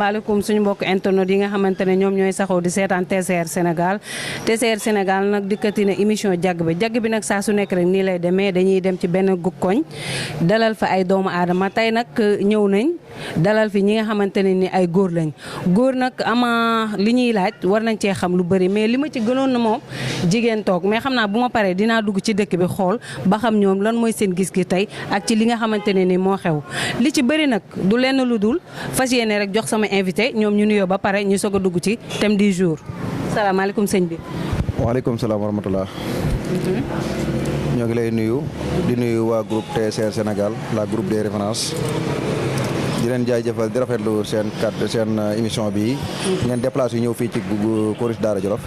asalaamaaleykum suñu mbokk internet yi nga xamante ne ñoom ñooy saxoo di seetaan TCR Sénégal. TCR Sénégal nag dikkati na émission jàgg bi nag saa su nekk rek nii lay demee dañuy dem ci benn koñ dalal fa ay doomu aadama tey nag ñëw nañ dalal fi ñi nga xamante ne ni ay góor lañ góor nag ama li ñuy laaj war nañ cee xam lu bëri mais li ma ci gënoon na moom jigéen toog mais xam naa bu ma paree dinaa dugg ci dëkk bi xool ba xam ñoom lan mooy seen gis-gis tey ak ci li nga xamante ne ni moo xew li ci bëri nag du lenn lu dul fas yéene rek jox sama invité ñoom ñu nuyoo ba pare ñu soog a dugg ci thème du jour salaamaaleykum sëñ bi. waaleykum salaam wa rahmatulah. ñoo ngi lay nuyu di nuyu waa groupe TCR Sénégal la groupe des références di leen jaajëfal di rafetlu seen kàddu seen émission bi ngeen déplacé yu ñëw fii ci Corniche Daara Jolof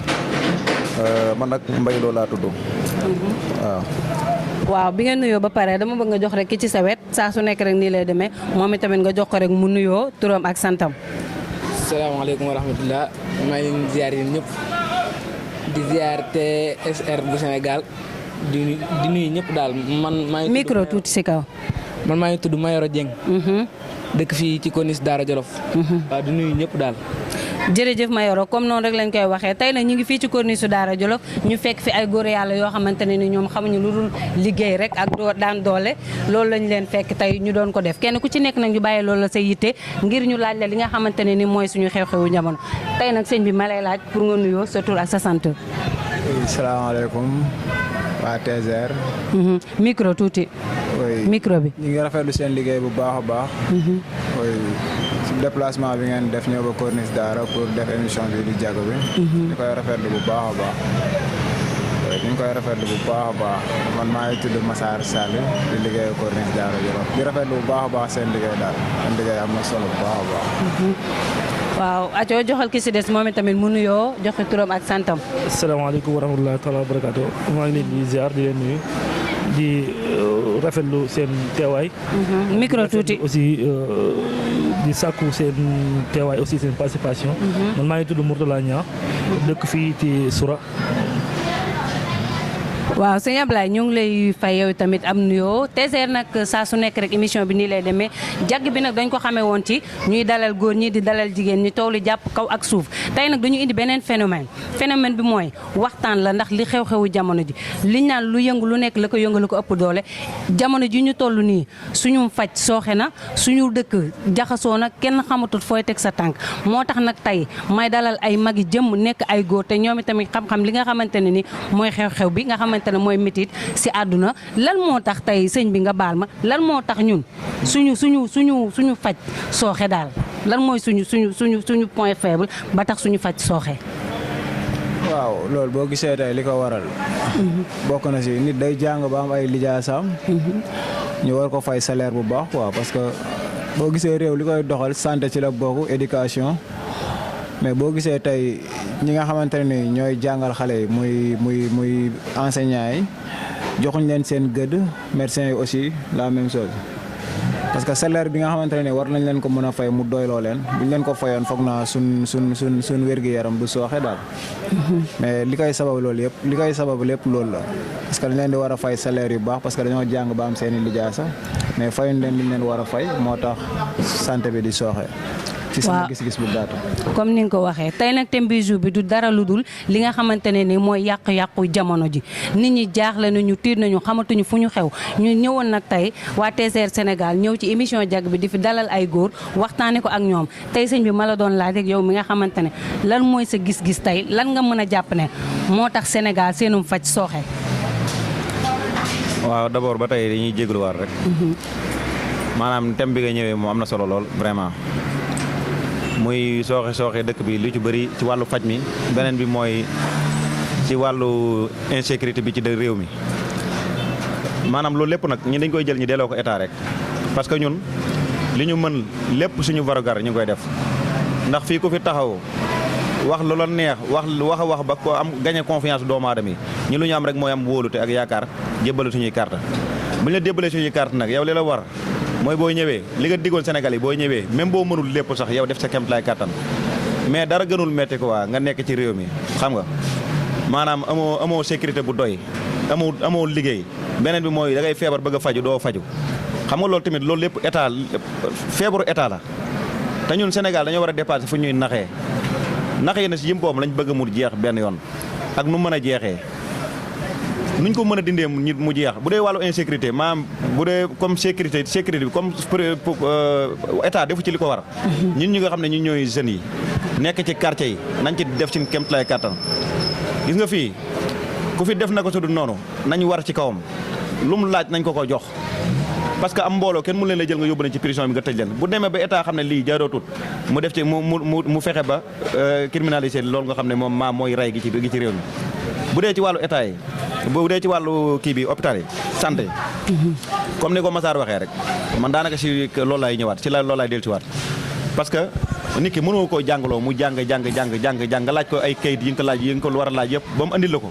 man nag Mbaye Lo laa tudd waaw bi nga nuyoo ba pare dama bëgg nga jox rek ki ci sa wet saa su nekk rek nii lay demee moom itamit nga jox ko rek mu nuyoo turam ak santam. salaamaaleykum wa rahmatulah maa ngi leen di ziar yéen ñëpp di ziar TSR bu Sénégal di nuyu ñëpp daal man. maa ngi micro tuuti si kaw. man maa ngi tudd Mayoro Dieng. dëkk fii ci Corniche Daara Jolof. waaw di nuyu ñëpp daal. jërëjëf Mayoro comme noonu rek lañ koy waxee tey nag ñu ngi fii ci Corniche Daara Jolof ñu fekk fi ay góor yàlla yoo xamante ne ni ñoom xamuñu lu dul liggéey rek ak daan doole loolu lañ leen fekk tey ñu doon ko def kenn ku ci nekk nag ñu bàyyi loolu la sa yitte ngir ñu laaj la li nga xamante ne ni mooy suñu xew-xewu jamono tey nag sëñ bi ma lay laaj pour nga nuyoo sa tur ak sa sant. salaamaaleykum waa TCR. micro tuuti. micro bi. ñu ngi rafetlu seen liggéey bu baax a baax. ci déplacement bi ngeen def ñëw ba Corniche Daara pour def émission bi di jàgg bi. ñu koy rafetlu bu baax a baax. ñu ngi koy rafetlu bu baax a baax man maa ngi tudd Massar Sall di liggéey Corniche Daara Jolof di rafetlu bu baax a baax seen liggéey daal seen liggéey am na solo bu baax a baax. waaw Aco joxal ki si des moom itamit mu nuyoo joxe turam ak santam. asalaamaaleykum wa rahmatulah taala wa barakaatu maa ngi leen di ziar di leen nuyu di rafetlu seen teewaay. micro tuuti aussi di sàkku seen teewaay aussi seen participation. man maa ngi tudd Mourtala Niang dëkk fii ci Soura. waaw sëñ Ablaye ñu ngi lay fay yow tamit am nuyoo TCR nag saa su nekk rek émission bi nii lay demee jàgg bi nag dañ ko xamee woon ci ñuy dalal góor ñi di dalal jigéen ñi toog li jàpp kaw ak suuf tey nag dañu indi beneen phénomène bi mooy waxtaan la ndax li xew-xewu jamono ji liñ naan lu yëngu lu nekk la ko yëngalu ko ëpp doole jamono ji ñu toll nii suñu faj sooxe na suñu dëkk jaxasoo na kenn xamatul fooy teg sa tànk moo tax nag tey may dalal ay magi jëmm nekk ay góor te ñoom itamit xam-xam li nga xamante ne ni mooy xew-xew bi nga xamante ne mooy métit si àdduna lan moo tax tey sëñ bi nga baal ma lan moo tax ñun suñu faj sooxe daal lan mooy suñu point faible ba tax suñu faj sooxe. waaw loolu boo gisee tey li ko waral. bokk na si nit day jàng ba am ay lijaasaam. ñu war ko fay salaire bu baax quoi parce que boo gisee réew li koy doxal santé ci la bokk éducation. mais boo gisee tey ñi nga xamante ne ni ñooy jàngal xale yi muy enseignants yi joxuñ leen seen gëdd médecins yi aussi la même chose parce que salaire bi nga xamante ne ni war nañ leen ko mën a fay mu doyloo leen buñ leen ko fayoon foog naa suñ wér-gu-yaram du sooxe daal. mais li koy sabab loolu yëpp li koy sabab lépp loolu la parce que dañ leen di war a fay salaire yu baax parce que dañoo jàng ba am seen i lijaasa mais fayuñ leen liñ leen war a fay moo tax santé bi di sooxe. ci sama gis-gis bu gàtt. comme ni nga ko waxee tey nag thème bi jour bi du dara lu dul li nga xamante ne ni mooy yàqu-yàqu jamono ji nit ñi jaaxle nañu tiir nañu xamatuñu fu ñu xew ñu ñëwoon nag tey waa TCR Sénégal ñëw ci émission jàgg bi di fi dalal ay góor waxtaane ko ak ñoom tey sëñ bi ma la doon laaj rek yow mi nga xamante ne lan mooy sa gis-gis tey lan nga mën a jàpp ne moo tax Sénégal seenum faj sooxe. waaw d'abord ba tey dañuy jégluwaat rek. maanaam thème bi nga ñëwee moom am na solo lool vraiment. muy sooxe dëkk bi lu ci bëri ci wàllu faj mi beneen bi mooy ci wàllu insécurité bi ci réew mi maanaam loolu lépp nag ñi dañ koy jël ñu delloo ko état rek parce que ñun li ñu mën lépp suñu warugar ñu ngi koy def ndax fii ku fi taxaw wax lu la neex wax ba ko am gagné confiance doomu aadama yi ñu lu ñu am rek mooy am wóolute ak yaakaar jébbale suñuy carte bu ñu la jébbalee suñuy carte nag yow li la war mooy boo ñëwee li nga digoon Sénégal yi boo ñëwee même boo mënul lépp sax yow def sa kéemtalaay kattan mais dara gënul metti quoi nga nekk ci réew mi xam nga maanaam amoo sécurité bu doy amoo liggéey beneen bi mooy da ngay feebar bëgg a faju doo faju xam nga loolu tamit loolu lépp état feebaru état la te te ñun Sénégal dañoo war a dépasser fu ñuy naxee naxee na si jëm boobu lañ bëgg mu jeex benn yoon ak nu mën a jeexee nuñ ko mën a dindee mu jeex bu dee wàllu insécurité maanaam bu dee comme sécurité bi comme état defu ci li ko war ñun ñi nga xam ne ñun ñooy jeunes yi nekk ci quartier yi nañ ci def ci kéemtalaay kàttan gis nga fii ku fi def na ko su dul noonu nañ war ci kawam lu mu laaj nañ ko jox parce que am mbooloo kenn mu leen la jël nga yóbbu leen ci prison bi nga tëj leen bu demee ba état xam ne lii jaarootut mu def ci mu fexe ba criminaliser loolu nga xam ne moom mooy rey gi ci réew mi bu dee ci wàllu état yi bu dee ci wàllu kii bi hôpital yi santé comme ni ko Massar waxee rek man daanaka si loolu laay ñëwaat ci loolu laay dellu ci waat parce que nit ki mënoo koo jàngaloo mu jàng nga laaj ko ay kayit yi nga ko war a laaj yëpp ba mu andil la ko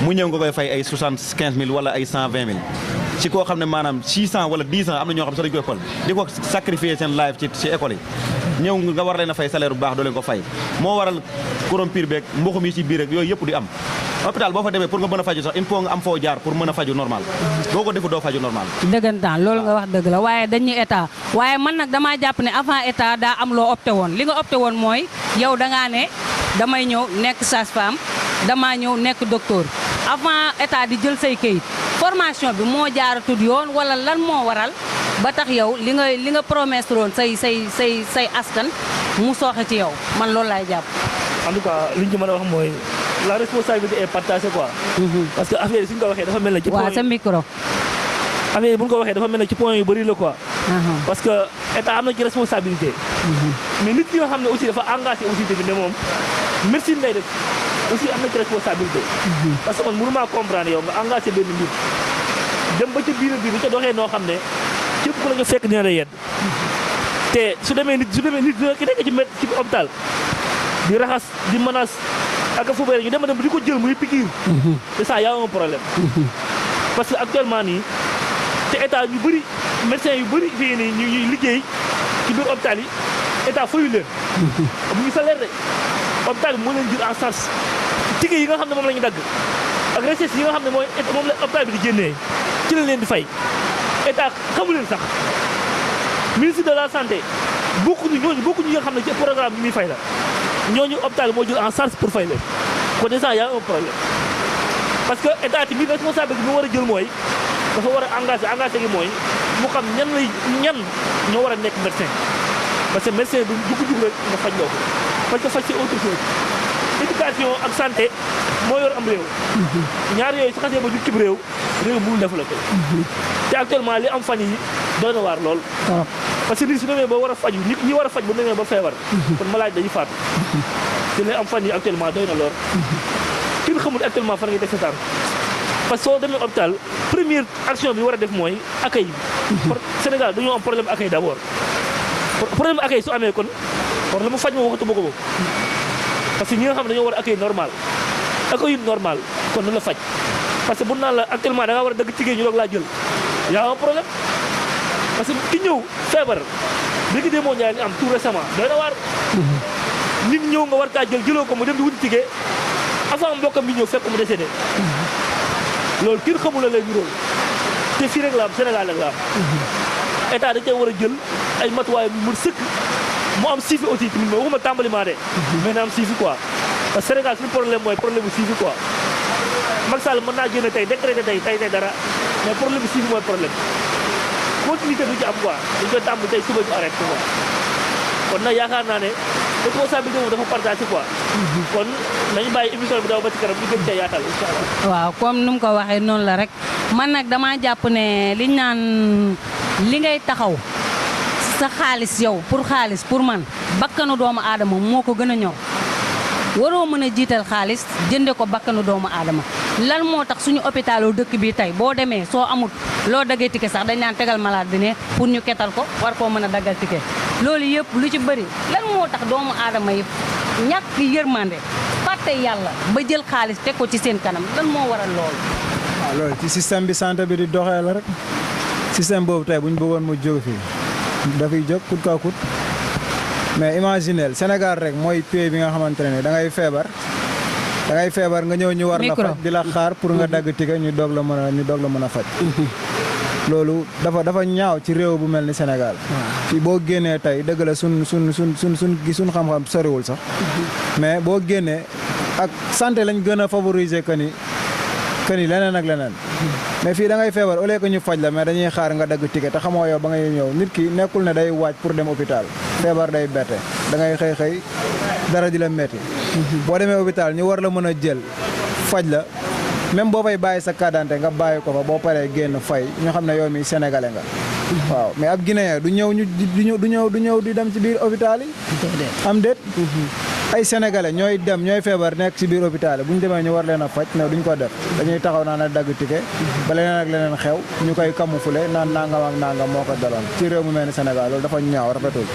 mu ñëw nga koy fay ay 75 000 wala ay 120 000 ci koo xam ne maanaam 600 wala 10 ans am na ñoo xam sax dañu koy fal di ko sacrifier seen life ci école yi ñëw nga war leen a fay salaire bu baax doo leen ko fay moo waral corrompir beeg mboxum yi ci biir rek yooyu yëpp di am hôpital boo fa demee pour nga mën a faju sax il faut nga am foo jaar pour mën a faju normal boo ko defu doo faju normal dëggantaan loolu nga wax dëgg la waaye dañu état waaye man nag damaa jàpp ne avant état daa am loo opté woon li nga opté woon mooy yow dangaa ne damay ñëw nekk sage-femme damaa ñëw nekk docteur avant état di jël say kayit formation bi moo jaaratul yoon wala lan moo waral ba tax yow li nga promesse woon say askan mu sooxe ci yow man loolu laay jàpp. en tout cas li ñu ci mën a wax mooy la responsabilité est partagée quoi. parce que affaire yi suñ ko waxee dafa mel ne ci point waaw sa micro. affaire yi bu ñu ko waxee dafa mel ne ci point yu bëri la quoi. parce que état am na ci responsabilité. mais nit ki nga xam ne aussi dafa engagé aussi tamit ne moom médecine lay def aussi am na ci responsabilité. parce que man mënu maa comprendre yow nga engagé benn mbir dem ba ca biir bu ca doxee noo xam ne képp ku la nga fekk dina la yedd te su demee nit ki nekk ci hôpital di raxas di menace ak fu bëri ñu dem di ko jël muy piqûre. c'est ça y a un problème. parce que actuellement nii te état yu bëri médecins yu bëri fii nii ñuy liggéey ci biir hôpital yi état fayu leen. bu ñu salaire de hôpital bi moo leen jël en charge ticket yi nga xam ne moom la ñu dagg ak recherche yi nga xam ne moom la hôpital bi di génnee ci la leen di fay état xamu leen sax ministre de la santé bokkuñu ñi nga xam ne ci programme bi muy fay la. ñooñu hôpital moo jël en charge pour fay leen kon déjà y a un problème parce que état tamit responsabilité bi mu war a jël mooy dafa war a engagé gi mooy mu xam ñan ñoo war a nekk médecin parce que médecin du dugg rek nga faj loo ko parce que faj c'est autre chose éducation ak santé moo yor am réew ñaar yooyu su xasee ba jug cib réew mënul développé te actuellement li am fan yi doy na waar lool parce que nit su demee ba war a faju ñi war a faj bu demee ba feebar kon malade dañuy faatu te li am fan yi actuellement doy na lool kenn xamul actuellement fan ngay def sa tànk parce que soo demee hôpital première action bi war a def mooy accueil bi Sénégal dañoo am problème accueil d'abord problème accueil su amee kon problème mu faj ma waxatu ko parce que ñi nga xam ne dañoo war a accueil normal kon na la faj parce que bu naan la actuellement da nga war a dëgg tigée ñu doog laa jël y a un problème parce que ki ñëw feebar léegi de moo ñaari am tout récemment doy na waar nit ñëw nga war kaa jëloo ko mu dem di wuti tigée avant mbokkam bi ñëw fekk mu décédé loolu kenn xamul la lay niróol te fii rek la am Sénégal rek la am état da cee war a jël ay matuwaay mu mën sëkk mu am suivi aussi tamit mais waxuma tàmbaliment de mais na am suivi quoi parce que Sénégal suñu problème mooy problème bu suivi quoi Macky Sall mën naa génne tey décrété tey dara mais problème bu suivi mooy problème continuité du ci am quoi dañ koy tàmbali tey suba ñu arrêté quoi kon nag yaakaar naa ne responsabilité moom dafa partagé quoi kon nañu bàyyi émission bi daw ba ci kanam ñu gën cee yaatal incha allah. waaw comme nu mu ko waxee noonu la rek man nag damaa jàpp ne liñ naan li ngay taxaw sa xaalis yow pour man bakkanu doomu aadama moo ko gën a ñor waroo mën a jiital xaalis jënde ko bakkanu doomu aadama lan moo tax suñu hôpitalu dëkk bi tey boo demee soo amut loo daggee ticket sax dañ naan tegal malade bi ne pour ñu ketal ko war koo mën a daggal ticket loolu yëpp lu ci bëri lan moo tax doomu aadama yëpp ñàkk yërmande fàtte yàlla ba jël xaalis teg ko ci seen kanam lan moo waral loolu. waaw loolu ci système bi santé bi di doxee la rek système boobu tey bu ñu bëggoon mu jóg fii dafay jóg kut ka kut mais imaginez Sénégal rek mooy pays bi nga xamante ne da ngay feebar nga ñëw ñu war la faj di la xaar pour nga dagg ticket ñu doog la mën a faj loolu dafa ñaaw ci réew bu mel ni Sénégal fii boo génnee tey dëgg la sun xam-xam soriwul sax mais boo génnee ak santé lañ gën a favoriser que ni leneen ak leneen mais fii da ngay feebar au lieu que ñu faj la mais dañuy xaar nga dagg ticket te xamoo yow ba ngay ñëw nit ki nekkul ne day waaj pour dem hôpital feebar day bette da ngay xëy dara di la metti boo demee hôpital ñu war la mën a jël faj la même boo fay bàyyi sa carte d'identité nga bàyyi ko fa boo paree génn fay ñu xam ne yow mi sénégalais nga waaw mais ab Guinéen du ñëw di dem ci biir hôpital yi am déet ay sénégalais ñooy feebar nekk ci biir hôpital bu ñu demee ñu war leen a faj mais duñ ko def dañuy taxaw naan a dagg ticket ba leneen ak leneen xew ñu koy camoufler naan nangam ak nangam moo ko daloon ci réew mu mel ni Sénégal loolu dafa ñaaw rafetul.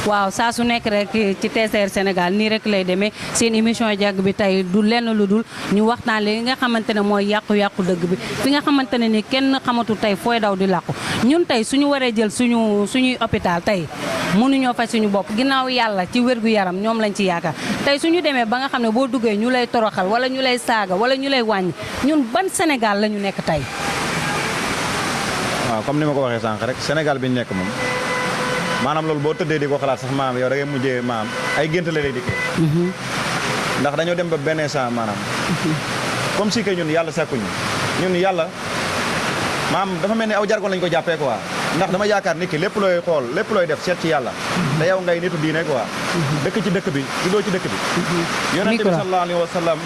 waaw saa su nekk rek ci TCR Sénégal nii rek lay demee seen émission jàgg bi tey du lenn lu dul ñu waxtaan li nga xamante ne mooy yàqu-yàqu dëgg bi fi nga xamante ne ni kenn xamatu tey fooy daw di làqu ñun tey suñu waree jël suñuy hôpital tey mënuñoo faj suñu bopp ginnaaw yàlla ci wér-gu-yaram ñoom lañ ci yaakaar tey suñu demee ba nga xam ne boo duggee ñu lay toroxal wala ñu lay saaga wala ñu lay wàññi ñun ban Sénégal la ñu nekk tey. waaw comme ni ma ko waxee sànq rek Sénégal bi ñu nekk moom maanaam loolu boo tëddee di ko xalaat sax maam yow da ngay mujjee maam ay gént la lay dikkee ndax dañoo dem ba benn instant maanaam comme si que ñun yàlla sàkkuñu ñun yàlla maam dafa mel ni aw jargon lañ ko jàppee quoi ndax dama yaakaar nit ki lépp looy xool lépp looy def seet ci yàlla te yow ngay nitu diine quoi dëkk ci dëkk bi juddoo ci dëkk bi yonente bi sallallahu alayhi wa sallam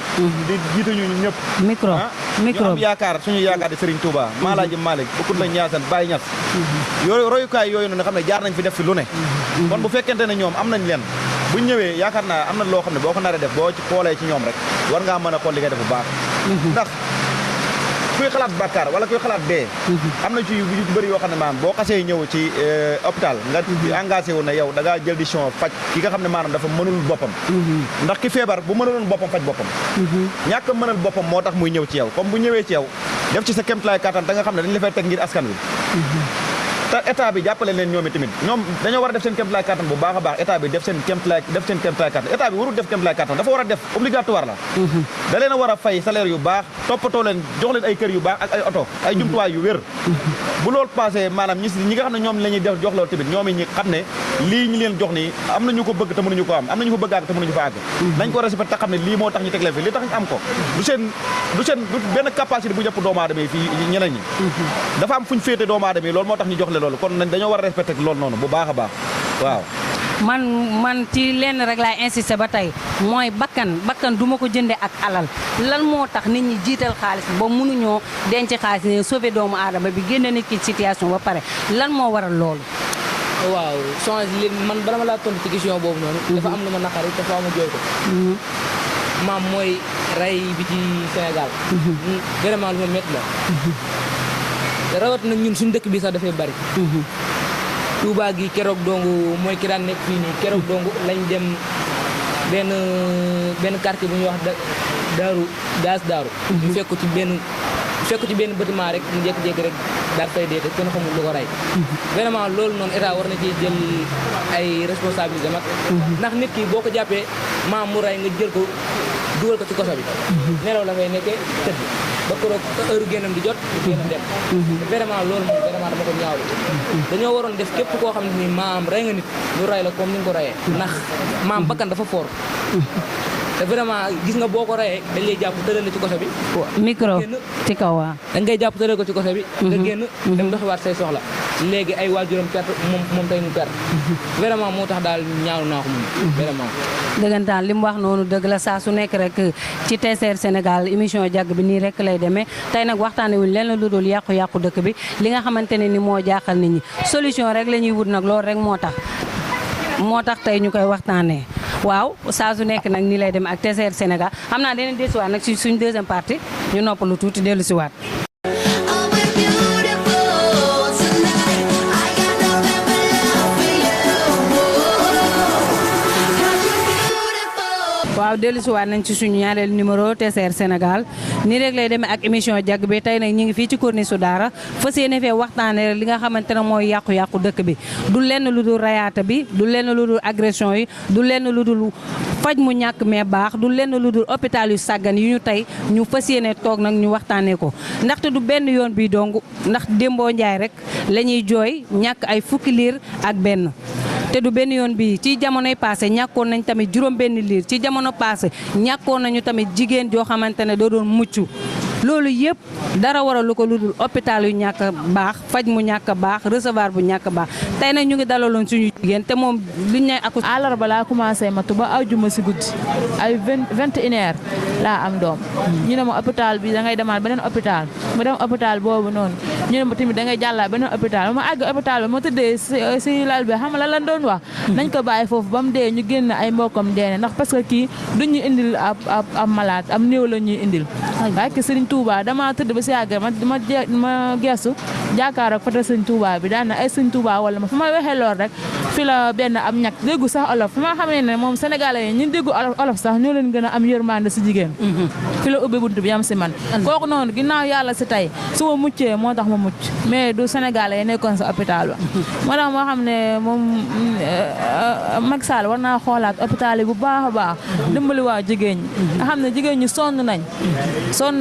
di jiituñu ñun ñëpp micro ñu am yaakaar suñu yaakaar di Serigne Touba Maalaaji Malick Bukut la Ñaasan Baye Ñas yooyu royukaay yooyu noonu nga xam ne jaar nañ fi def fi lu ne kon bu fekkente ne ñoom am nañ leen buñ ñëwee yaakaar naa am na loo xam ne boo ko naree def boo ci xoolee ci ñoom rek war ngaa mën a xool li ngay def bu baax ndax kuy xalaat bàkkaar wala kuy xalaat dee am na ci yu bëri yoo xam ne maanaam boo xasee ñëw ci hôpital nga engagé wu ne yow da ngaa jël décision faj ki nga xam ne maanaam dafa mënul boppam ndax ki feebar bu mënuloon boppam faj boppam ñàkk mënal boppam moo tax muy ñëw ci yow comme bu ñëwee ci yow def ci sa kéemtalaay kattan da nga xam ne dañ la fay teg ngir askan wi te état bi jàppale leen ñoom tamit ñoom dañoo war a def seen kéemtalaay kattan bu baax a baax état bi def seen kéemtalaay kattan état bi warul def kéemtalaay kattan dafa war a def obligatoire la da leen a war a fay salaire yu baax toppatoo leen jox leen ay kër yu baax ak ay oto ay jumtuwaay yu wér bu loolu passé maanaam ñi nga xam ne ñoom la ñuy def jox loolu tamit ñoom ñi xam ne lii ñu leen jox nii am na ñu ko bëgg te mënuñu ko am na ñu ko bëgg àgg te mënuñu fa àgg nañ ko respecté te xam ne lii moo tax ñu teg leen fi li tax ñu am ko du benn capacité bu jëpp doomu aadama yi fii ñeneen ñi dafa am fuñ féete doomu aadama yi loolu moo tax ñu jox leen loolu kon dañoo war a respecté loolu noonu bu baax a baax waaw man ci lenn rek laay insister ba tey mooy bakkan du ma ko jënde ak alal lan moo tax nit ñi jiital xaalis ba mënuñoo denc xaalis ne sauver doomu aadama bi génne nit ki situation ba pare lan moo waral loolu waaw change man bala ma laa tontu ci question boobu noonu dafa am lu ma naqari te faa ma jooy ko maam mooy rey bi ci Sénégal vraiment lu ma métti la rawat na ñun suñu dëkk bi sax dafay bari Touba gi keroog dongu mooy ki daan nekk fii nii keroog dongu lañ dem benn quartier bu ñuy wax daaru ñu fekk ci benn bâtiment rek mu jékki-jékki rek daal fay dee te kenn xamul lu ko rey vraiment loolu noonu état war na ci jël ay responsabilité mag ndax nit ki boo ko jàppee maam mu rey nga jël ko dugal ko ci koso bi nelaw la fay nekkee tëdd ba keroog heure génnam di jot génn dem vraiment loolu moom vraiment dama ko ñaawlu dañoo waroon def képp koo xam ne ni maam rey nga nit ñu rey la comme ni nga ko reyee ndax maam bakkan dafa fort te vraiment gis nga boo ko reyee dañ lay jàpp tëral la ci koso bi micro ci kaw waa dañ ngay jàpp tëral ko ci koso bi nga génn dem doxiwaat say soxla léegi ay waajuram perte moom tey mu perte vraiment moo tax daal ñaawlu naa ko moom vraiment dëggantaan li mu wax noonu dëgg la saa su nekk rek ci TCR Sénégal émission jàgg bi nii rek lay demee tey nag waxtaane wuñ leen lu dul yàqu-yàqu dëkk bi li nga xamante ne ni moo jaaxal nit ñi solution rek la ñuy wut nag loolu rek moo tax tey ñu koy waxtaanee waaw saa su nekk nag nii lay demee ak TCR Sénégal xam naa dinañ dellusiwaat nag suñ deuxième partie ñu noppalu tuuti dellusiwaat. waaw dellusiwaat nañ ci suñu ñaareelu numéro TCR Sénégal nii rek lay demee ak émission jag bi tey nag ñu ngi fii ci corniche su Daara fas yéene fee waxtaanee li nga xamante ne mooy yàqu-yàqu dëkk bi du lenn lu dul rayaata bi du lenn lu dul agression yi du lenn lu dul faj mu ñàkk mais baax du lenn lu dul hôpital yu sàggan yu ñu tey ñu fas yéene toog nag ñu waxtaanee ko ndaxte du benn yoon bi dong ndax démboo njaay rek la ñuy jooy ñàkk ay fukki liir ak benn te du benn yoon bi ci jamonoy passé ñàkkoon nañ tamit juróom benn liir ci jamono passé ñàkkoon nañu tamit jigéen joo xamante ne doo doon mucc loolu yëpp dara waral lu ko lu dul hôpital yu ñàkk baax faj mu ñàkk baax recevoir bu ñàkk baax tey nag ñu ngi dalaloon suñu jigéen te moom liñ ne ak àllarba laa commencé matu ba àjjuma si guddi ay 21h laa am doom ñu ne ma hôpital bi da ngay demaat beneen hôpital mu dem hôpital boobu noonu ñu ne ma tamit da ngay jàllaa beneen hôpital ma àgg hôpital bi ma tëddee si lal bi xam nga lan doon wax nañ ko bàyyi foofu ba mu dee ñu génn ay mbokkam deene ndax parce que kii duñu indil ab malade am néew la ñuy indil waaye Sëriñ Touba dama tëdd ba si yàgg ma gestu jàkkaar ak foto Sëriñ Touba bi daan na ay Sëriñ Touba wala ma fu ma waxee lool rek fi la benn am ñàkk déggu sax olof fu ma xamee ne moom sénégalais yi ñu déggu olof sax ñoo leen gën a am yërmande si jigéen fi la ubbi buntu bi yam si man kooku noonu ginnaaw yàlla si tey su ma muccee moo tax ma mucc mais du sénégalais yi nekkoon sa hôpital ba moo tax moo xam ne moom Macky Sall war naa xoolaat hôpital yi bu baax a baax dimbali waa jigéen ñi nga xam ne jigéen ñi sonn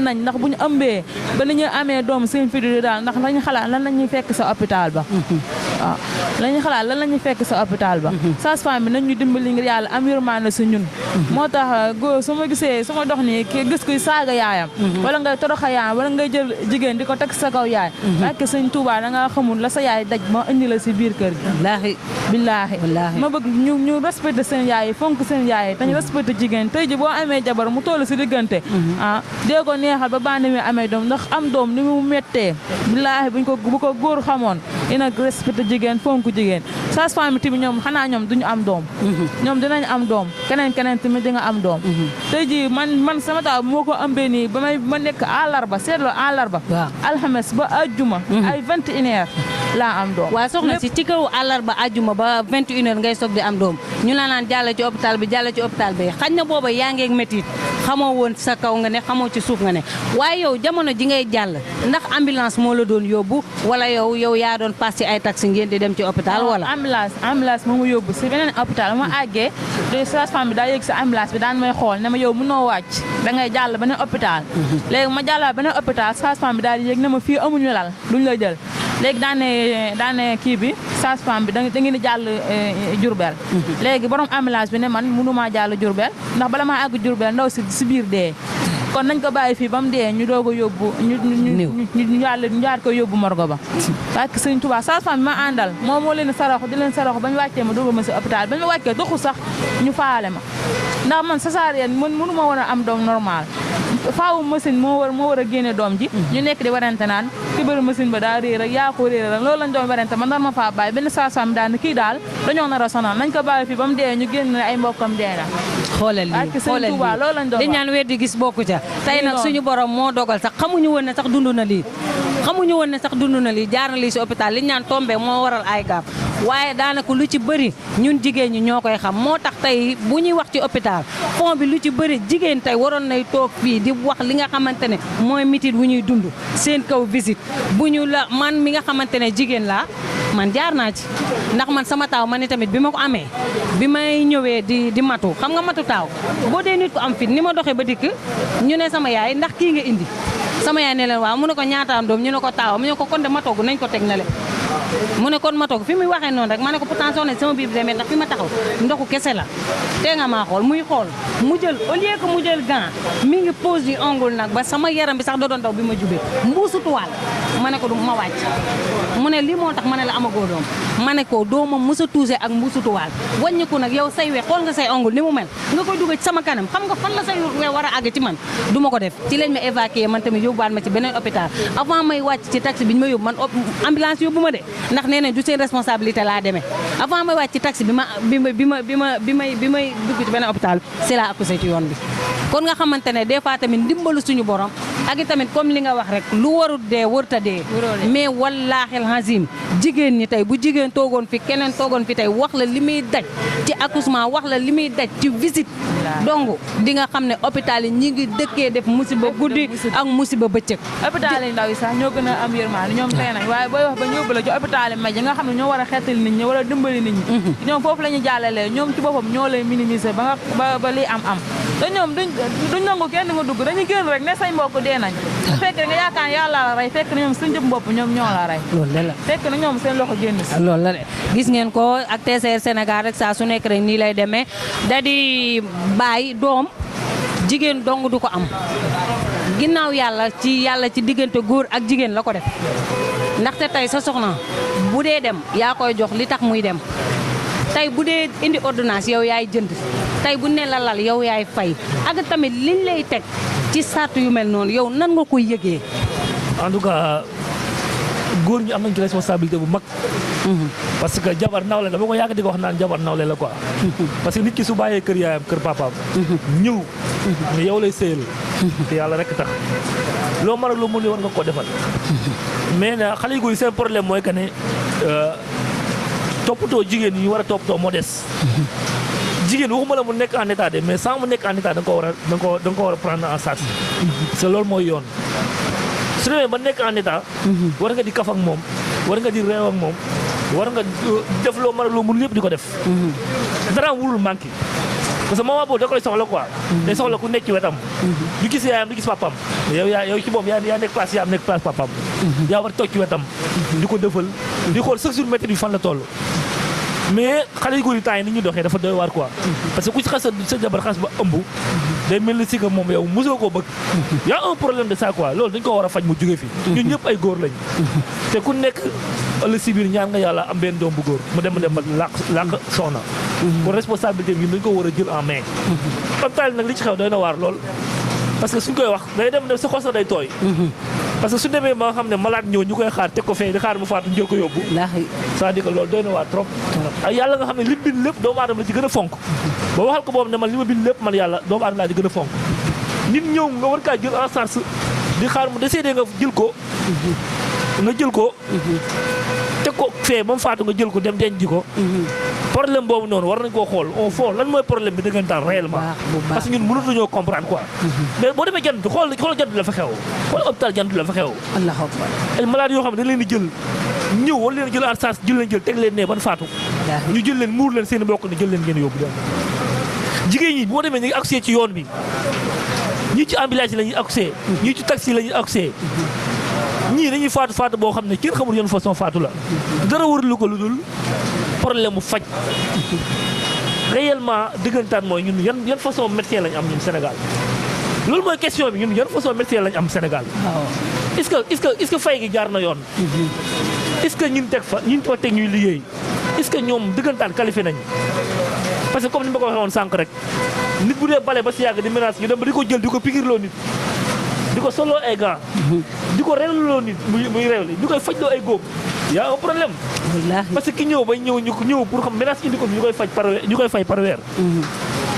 nañ ndax bu ñu ëmbee ba ni ñu amee doom seen fi di daal ndax lañu xalaat lan la ñuy fekk sa hôpital ba waaw lañu xalaat lan la ñuy fekk sa hôpital ba sage-femme bi nañ ñu dimbali ngir yàlla am yërmande si ñun moo tax góor su ma gisee su ma dox nii gis kuy saaga yaayam wala ngay toroxa yaayam wala ngay jël jigéen di ko teg sa kaw yaay ak Sëñ Tuubaa da nga xamul la sa yaay daj ma indi la si biir kër gi billaahi ma bëgg ñu respecté seen yaay yi fonk seen yaay yi te ñu respecté jigéen tey ji boo amee jabar mu toll si diggante dee ko neexal ba bandi mi amee doom ndax am doom ni mu méttee billaahi bu ko góor xamoon dina respecté jigéen fonk jigéen sage-femme bi tamit ñoom xanaa ñoom duñu am doom ñoom dinañ am doom keneen tamit di nga am doom tey ji man sama taw moo ko ëmbee nii ma nekk àllarba seetloo àllarba alxames ba àjjuma ay 21h laa am doom waaw soxna si ci kaw àllarba àjjuma ba 21h ngay soog di am doom ñu la naan jàll ci hôpital bi xañ na booba yaa ngeeg métit xamoo woon sa kaw nga ne xamoo ci suuf nga ne waaye yow jamono ji ngay jàll ndax ambulance moo la doon yóbbu wala yow yaa doon pass ci ay taxi ngeen di dem ci hôpital wala ambulance moo ma yóbbu si beneen hôpital ma àggee de sage-femme bi daa yëg si ambulance bi daan may xool ne ma yow mënoo wàcc da ngay jàll beneen hôpital léegi ma jàllal beneen hôpital sage-femme bi daal di yëg ne ma fii amuñu lal duñ la jël léegi daane kii bi sage-femme bi da ngeen di jàll Diourbel léegi borom ambulance bi ne man mënumaa jàll Diourbel ndax bala maa àgg Diourbel ndaw si biir dee kon nañ ko bàyyi fii ba mu dee ñu doog a yóbbu ñu jaar ko yóbbu morgo ba parce que Sëriñ Tuubaa sage-femme bi ma àndal moom moo leen saraxu di leen saraxu ba ñu wàccee ma dugal ma si hôpital ba ñu wàccee doxu sax ñu faale ma ndax man césarienne mënu ma war a am doom normal faawu machine moo war a génne doom ji ñu nekk di warante naan ki bëri machine ba daa réer rek yaa ko réer rek loolu lañ doon warante man nar ma faa bàyyi benn sage-femme daal ne kii daal dañoo nar a sonal nañ ko bàyyi fii ba mu dee ñu génn ay mbokkam dee na xoolal lii di ñaan weddi gis bokku ca tey nag suñu borom moo dogal sax xamuñu woon ne sax dund na lii jaar na lii si hôpital li ñaan tombé moo waral ay gaab waaye daanaka lu ci bëri ñun jigéen ñi ñoo koy xam moo tax tey bu ñuy wax ci hôpital fond bi lu ci bëri jigéen tey waroon nay toog fii di wax li nga xamante ne mooy mitit bu ñuy dund seen kaw visite bu ñu la man mi nga xamante ne jigéen laa man jaar naa ci ndax man sama taaw man ni tamit bi ma ko amee bi may ñëwee di matu xam nga matu taaw boo dee nit ko am fit ni ma doxee ba dikk ñu ne sama yaay ndax kii nga indi sama yaay ne leen waaw mu ne ko ñaataam doom ñu ne ko taawam ñu ne ko kon de matoogu nañ ko teg na le mu ne kon matoogu fi muy waxee noonu rek ma ne ko pourtant soxna sama biir bi demee ndax fi ma taxaw ndoxu kese la tee nga maa xool muy xool mu jël au lieu que mu jël gant mi ngi pose du ongle nag ba sama yaram bi sax da doon daw bi ma jubee mbuusu tuwaal ma ne ko du ma wàcc mu ne lii moo tax ma ne la amagoo doom ma ne ko doomam mës a tuuse ak mbuusu tuwaal wàññiku nag yow say we xool nga say ongle ni mu mel nga koy dugg ci sama kanam xam nga fan la say we war a àgg ci man du ma ko def ci lañ ma évacuer man tamit yóbbuwaat ma ci beneen hôpital avant may wàcc ci taxi bi ñu ma yóbbu man ambulance yóbbu ma de ndax nee nañ du seen responsabilité laa demee avant may wàcc ci taxi bi may dugg ci beneen hôpital c'est la accouché ci yoon bi kon nga xamante ne des fois tamit ndimbalu suñu borom ak itamit comme li nga wax rek lu warut dee wërta dee mais wallaahi alazim jigéen ñi tey bu jigéen toogoon fi keneen toogoon fi tey wax la li muy daj ci accouchement wax la li muy daj ci visite donc di nga xam ne hôpital yi ñi ngi dëkkee def musiba guddi ak musiba bëccëg hôpital yi ndaw yi sax ñoo gën a am yërmande ñoom tey nañ waaye booy wax ba ñu yóbbu la ci hôpital yi mag yi nga xam ne ñoo war a xeetal nit ñi wala dimbali nit ñi ñoom foofu la ñu jàllalee ñoom ci boppam ñoo lay minimiser ba lii am te ñoom duñ nangu kenn nga dugg dañuy génn rek ne say mbokk dee nañ fekk nga yaakaar yàlla la rey fekk na ñoom suñ jëm bopp ñoom ñoo la rey loolu la fekk na ñoom seen loxo génn si loolu la de gis ngeen ko ak TCR Sénégal rek saa su nekk rek nii lay demee da di bàyyi doom jigéen dong du ko am ginnaaw yàlla ci diggante góor ak jigéen la ko def ndaxte tey sa soxna bu dee dem yaa koy jox li tax muy dem tey bu dee indi ordonnance yow yaay jënd tey bu ne la lal yow yaay fay ak tamit liñ lay teg ci sart yu mel noonu yow nan nga koy yëgee. en tout cas góor ñi am nañ ci responsabilité bu mag. parce que jabar nawle dama ko yàgg di ko wax naan jabar nawle la quoi. parce que nit ki su bàyyee kër yaayam kër papaam. ñëw mais yow lay sëyal. te yàlla rek tax loo mën a loo mën war nga koo defal. mais nag xale yu góor yi seen problème mooy que ne toppatoo jigéen ñi ñu war a toppatoo moo des. jigéen waxuma la mu nekk en état de mais sans mu nekk en état da nga ko war a prendre en charge. parce que loolu mooy yoon. su demee ba nekk en état. war nga di kaf ak moom war nga di réew ak moom war nga def loo mën a loo mun lépp di ko def. dara wurul manqué parce que moment boobu da koy soxla quoi. day soxla ku nekk ci wetam. du gis yaayam du gis papam yow ci moom yaa nekk place yaayam nekk place papam. yaa war a toog ci wetam. di ko defal di xool chaque jour métti bi fan la toll. mais xale yu góor yi temps yi ni ñu doxee dafa doy waar quoi. parce que ku ci xas sa jabar xas ba ëmb. day mel ni si que moom yow mosoo koo bëgg. y a un problème de ça quoi loolu dañ ko war a faj mu jóge fi. ñun ñëpp ay góor lañ. te ku nekk ëllëg si biir ñaan nga yàlla am benn doom bu góor mu dem ba làq soxna. pour responsabilité bi ñun dañ ko war a jël en main. hôpital nag li ci xew doy na waar lool. parce que suñ koy wax day dem sa xol sax day tooy. parce que su demee ba nga xam ne malade ñëw ñu koy xaar teg ko fee di xaar mu faatu njël ko yóbbu. c'est-à-dire que loolu doy na waar trop. ak yàlla nga xam ne li bind lépp doomu aadama la ci gën a fonk. ba waxal ko boobu ne man li ma bind lépp man yàlla doomu aadama laa ci gën a fonk. nit ñëw nga war kaa jël en charge di xaar mu décédé nga jël ko. nga jël ko. teg ko fee ba mu faatu nga jël ko dem denc ko. problème boobu noonu war nañ koo xool au fond lan mooy problème bi dëggantaan réellement. parce que ñun mënatuñoo comprendre quoi. mais boo demee jant xool jant la fa xew. xool hôpital jant la fa xew. allahu akbar. ay malade yoo xam ne dañ leen di jël ñëw wala leen jël en charge jël teg leen ne ban faatu. ñu jël leen muur leen seen mbokk ne jël leen ngeen yóbbu dem. jigéen ñi boo demee ñu ngi accès ci yoon bi ñii ci ambulance yi la ñuy accès. ñii ci taxi la ñuy accès. ñii dañuy faatu boo xam ne kenn xamul yoon façon faatu la. dara wërlu ko lu dul problème mu faj. réellement dëggantaan mooy ñun yan façon médecin lañ am ñun Sénégal. loolu mooy question bi ñun yan façon médecin lañ am Sénégal. est-ce que fay gi jaar na yoon. est-ce que ñun teg ñuy liggéey. est-ce que ñoom dëggantaan qualifié nañ. parce que comme ni ma ko waxee woon sànq rek nit bu dee bale ba si yàgg di menace ñu dem ba di ko jël di ko pikirloo nit. di ko soloo ay gants. di ko reewloo nit muy reewli di koy fajloo ay góob. y a un problème. parce que ki ñëw bay ñëw pour xam menace indi ko fi ñu koy fay par weer.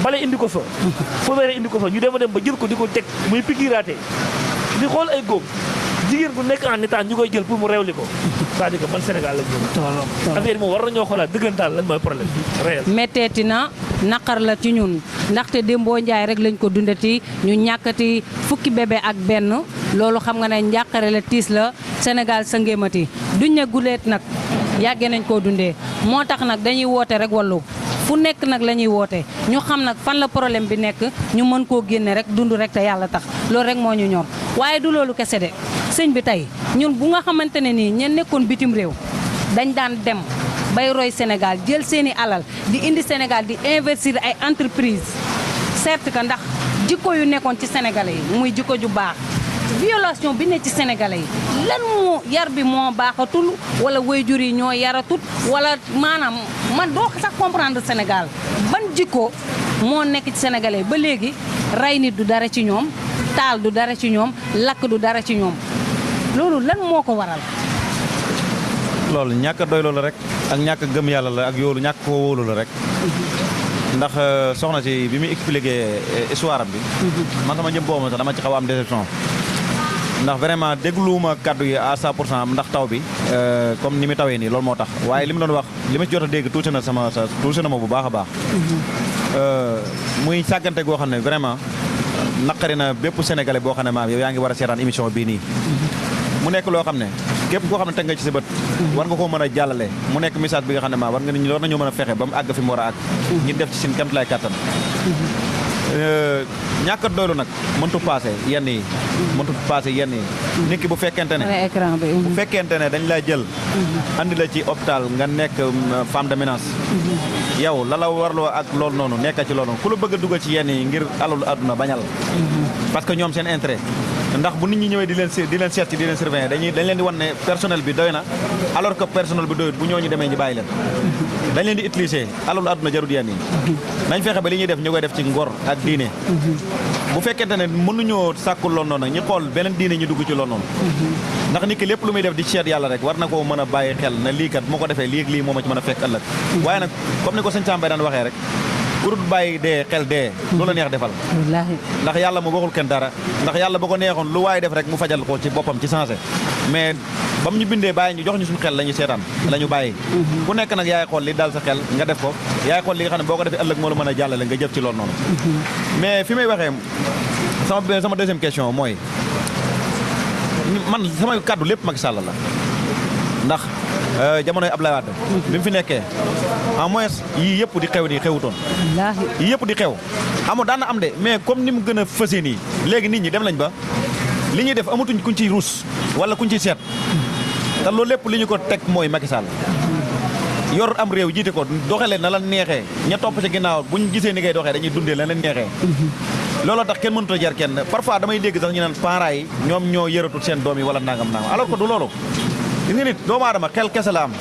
bale indi ko fa. fobeere indi ko fa ñu dem ba jël ko di ko teg muy pikiraate di xool ay góob jigéen bu nekk en état ñu koy jël pour mu reewli ko. c'est-à-dire que man Sénégal lañ ñëw. affaire yi moom war nañoo xoolaat dëggantaan lan mooy problème bi réel. metteeti na naqar la ci ñun ndaxte Dembo Njaay rek lañ ko dundati ñu ñàkkati fukki bébé ak benn loolu xam nga ne njàqare la tiis la Sénégal sa ngéemati duñ ne guleet nag yàggee nañ koo dundee moo tax nag dañuy woote rek wallu fu nekk nag la ñuy woote ñu xam nag fan la problème bi nekk ñu mën koo génne rek dund rek te yàlla tax loolu rek moo ñu ñor waaye du loolu kese de sëñ bi tey ñun bu nga xamante ne nii ñen nekkoon bitim réew dañ daan dem bay roy Sénégal jël seeni alal di indi Sénégal di investir ay entreprise certes que ndax jikko yu nekkoon ci sénégalais yi muy jikko ju baax violation bi ne ci sénégalais yi lan moo yar bi moo baaxatul wala waajur yi ñoo yaratut wala maanaam man doo sax comprendre Sénégal ban jikko moo nekk ci sénégalais ba léegi rey nit du dara ci ñoom taal du dara ci ñoom lakk du dara ci ñoom loolu lan moo ko waral. loolu ñàkk a doy loolu rek ak ñàkk a gëm yàlla la ak yoolu ñàkk koo wóolu la rek ndax soxna si bi muy expliqué histoire am bi man sama jëm boobu sax dama ci xaw a am déception ndax vraiment dégluwuma kaddu yi à 100% ndax taw bi comme ni mu tawee nii loolu moo tax waaye li mu doon wax li ma ci jot a dégg touché na ma bu baax a baax muy sàggante goo xam ne vraiment naqari na bépp sénégalais boo xam ne maam yow yaa ngi war a seetaan émission bii nii mu nekk loo xam ne képp koo xam ne teg nga ci sa bët war nga koo mën a jàllale mu nekk message bi nga xam ne maa war nañoo mën a fexe ba mu àgg fi mu war a àgg ñi def ci seen kéemtalaay kàttan ñàkk a doylu nag mëntu passé yenn yi nit ki bu fekkente ne dañ lay jël andi la ci hôpital nga nekk femme de ménage yow la la warloo ak loolu noonu nekk ci loolu noonu ku la bëgg a dugal ci yenn yi ngir alalu àdduna bañal parce que ñoom seen intérêt ndax bu nit ñi ñëwee di leen seet ci di leen surveiller dañ leen di wan ne personnel bi doy na alors que personnel bi doyut bu ñooñu demee ñu bàyyi leen dañ leen di utiliser alalu àdduna jarut yenn yi nañ fexe ba li ñuy def ñu koy def ci ngor ak diine bu fekkente ne mënuñoo sàkkul loolu noonu ñu xool beneen diine ñu dugg ci loolu noonu ndax nit ki lépp lu muy def di seet yàlla rek war na koo mën a bàyyi xel ne lii kat moo ko defee lii ak lii moo ma ci mën a fekk ëllëg waaye nag comme ni ko sëñ Sambay daan waxee rek ku dul bàyyi dee xel dee lu la neex defal ndax yàlla mu waxul kenn dara ndax yàlla bu ko neexoon lu waaye def rek mu fajal ko ci boppam ci sensé mais ba mu ñu bindee bàyyi ñu jox ñu suñu xel la ñuy seetaan la ñu bàyyi ku nekk nag yaay xool li dal sa xel nga def ko yaay xool li nga xam ne boo ko defee ëllëg moo la mën a jàllale nga jëf ci loolu noonu mais fi may waxee sama deuxième question mooy man sama kàddu lépp Macky Sall la ndax jamonoy Abdoulaye Wade bi mu fi nekkee en moins yii yëpp di xew nii xewutoon yii yëpp di xew amoo daan na am de mais comme ni mu gën a fësee nii léegi nit ñi dem nañ ba li ñuy def amatuñ kuñ ciy ruus wala kuñ ciy seet te loolu lépp li ñu ko teg mooy Macky Sall yor am réew jiite ko doxalee na la neexee ña topp ci ginnaaw buñ gisee ni ngay doxee dañuy dundee la leen neexee looloo tax kenn mënut a jar kenn parfois damay dégg sax ñu naan parents yi ñoom ñoo yëratul seen doom yi wala nangam alors que du loolu gis nga nit doomu aadama xel kese la am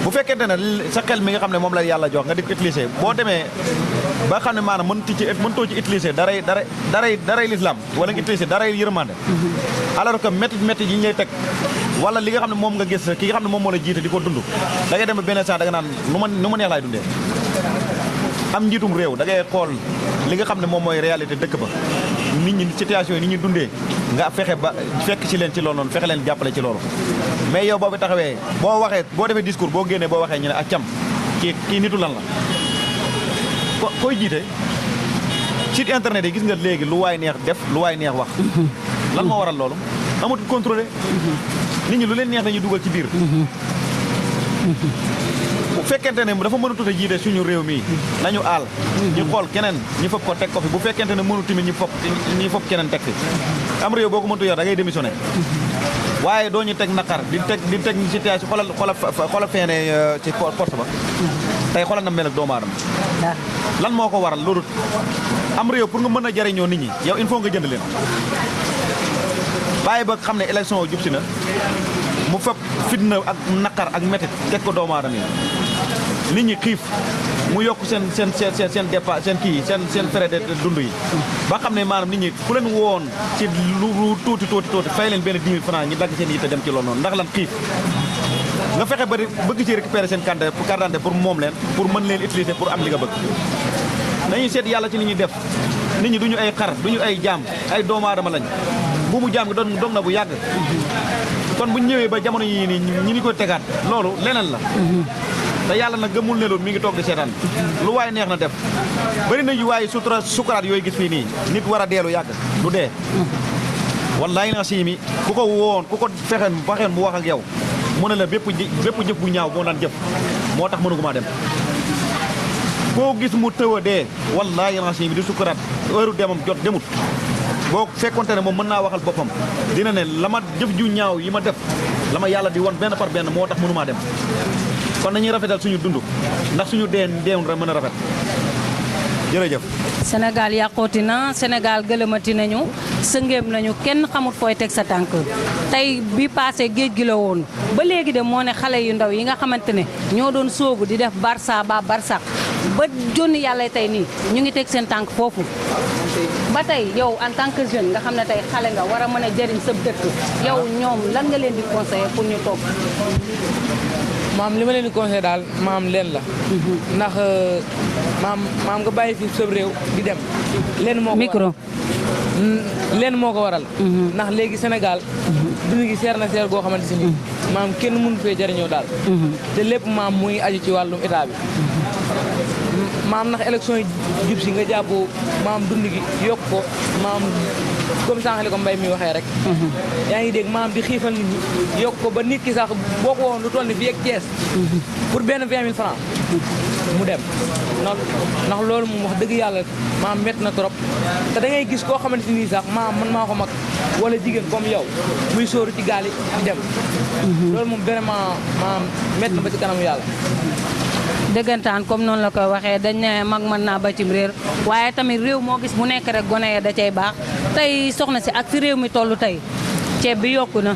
bu fekkente ne sa xel mi nga xam ne moom la yàlla jox nga di ko utiliser boo demee ba xam ne maanaam mëntoo ci utiliser daray l'islam wala nga utiliser daray yërmande alors que métti yi ñu lay teg wala li nga xam ne moom nga gis ki nga xam ne moom moo la jiite di ko dund da ngay dem benn instant da nga naan nu ma neex laay dundee am njiitum réew da ngay xool li nga xam ne moom mooy réalité dëkk ba nit ñi situation yi ni ñuy dundee nga fexe ba fekk ci leen ci loolu noonu fexe leen jàppale ci loolu mais yow boobu taxawee boo waxee boo defee discours boo génnee boo waxee ñu ne ak cam kii nitu lan la koy jiite site internet yi gis nga léegi lu waay neex def lu waay neex wax lan moo waral loolu amatul contrôlé nit ñi lu leen neex dañuy dugal ci biir bu fekkente ne dafa mënatut a jiite suñu réew mi nañu aal ñu xool keneen ñu fopp ko teg ko fi bu fekkente ne mënu tamit ñu fopp keneen teg fi am réew boo ko mënatu yor da ngay démissionné waaye doo ñu teg naqar di teg situation xoolal feene ci force ba tey xoolal na mel ak doomu aadama lan moo ko waral loolu am réew pour nga mën a jariñoo nit ñi yow il faut nga jënd leen bàyyi ba xam ne élection jub si na mu fekk fitna ak naqar ak métit teg ko doomu aadama yi nit ñi xiif mu yokk seen dépense seen frais de dund yi ba xam ne maanaam nit ñi ku leen woon ci lu tuuti fay leen benn 10 000 francs ñi dagg seen yitte dem ci loolu noonu ndax lan xiif nga fexe ba bëgg ci récupérer seen carte d'identité pour moom leen pour mën leen utiliser pour am li nga bëgg dañuy seet yàlla ci li ñuy def nit ñi duñu ay xar duñu ay jaam ay doomu aadama lañ bu mu jaam gi doon na bu yàgg kon bu ñëwee ba jamono yi nii ñi ni ko tegaat loolu leneen la te yàlla nag gëmul ne loolu mi ngi toog di seetaan lu waay neex na def bëri na yu waaye sukaraat yooyu gis fii nii nit war a deelu yàgg du dee wallaahi na siimi ku ko woon ku ko fexeen mu wax ak yow mu ne la bépp jëf bu ñaaw moo daan jëf moo tax mënu ko maa dem koo gis mu tëw a dee wallaahi na siimi di sukaraat heure demam jot demut boo fekkonte ne moom mën naa waxal boppam dina ne la ma jëf ju ñaaw yi ma def la ma yàlla di won benn par benn moo tax mënu maa dem kon nañuy rafetal suñu dund ndax suñu deewun rek mën a rafet jërëjëf. Sénégal yàqooti na Sénégal gëlëmati nañu sëngéem nañu kenn xamut fooy teg sa tànk tey bi passé géej gi la woon ba léegi de moo ne xale yu ndaw yi nga xamante ne ñoo doon soogu di def Barça ba Barsax ba jonni yàlla tey nii ñu ngi teg seen tànk foofu ba tey yow en tant que jeune nga xam ne tey xale nga war a mën a jëriñ sa dëkk yow ñoom lan nga leen di conseiller pour ñu toog. maam li ma leen di conseillé daal maam leen la ndax maam nga bàyyi fi sa réew di dem leen moo ko micro leen moo ko waral ndax léegi Sénégal dund gi seer na seer goo xamante si nii maam kenn mënu fee jëriñoo daal te lépp maam muy aju ci wàllum état bi maam ndax élection yi jub si nga jàppoo maam dund gi yokk ko maam comme sànq li ko mbay mi waxee rek yaa ngi dégg maam di xiifal nit ñi yokk ko ba nit ki sax boo ko woon lu toll ni fii ak Thiès pour benn 20 000 francs mu dem ndax loolu moom wax dëgg yàlla maam métti na trop te da ngay gis koo xamante nii sax maam man maa ko mag wala jigéen comme yow muy sóoru ci gaal yi di dem loolu moom vraiment maam métti na ba ci kanamu yàlla dëggantaan comme noonu la koy waxee dañ ne mag mën naa bàccim réer waaye tamit réew moo gis bu nekk rek gone ya da cay baax tey soxna si ak fi réew mi toll tey ceeb bi yokku na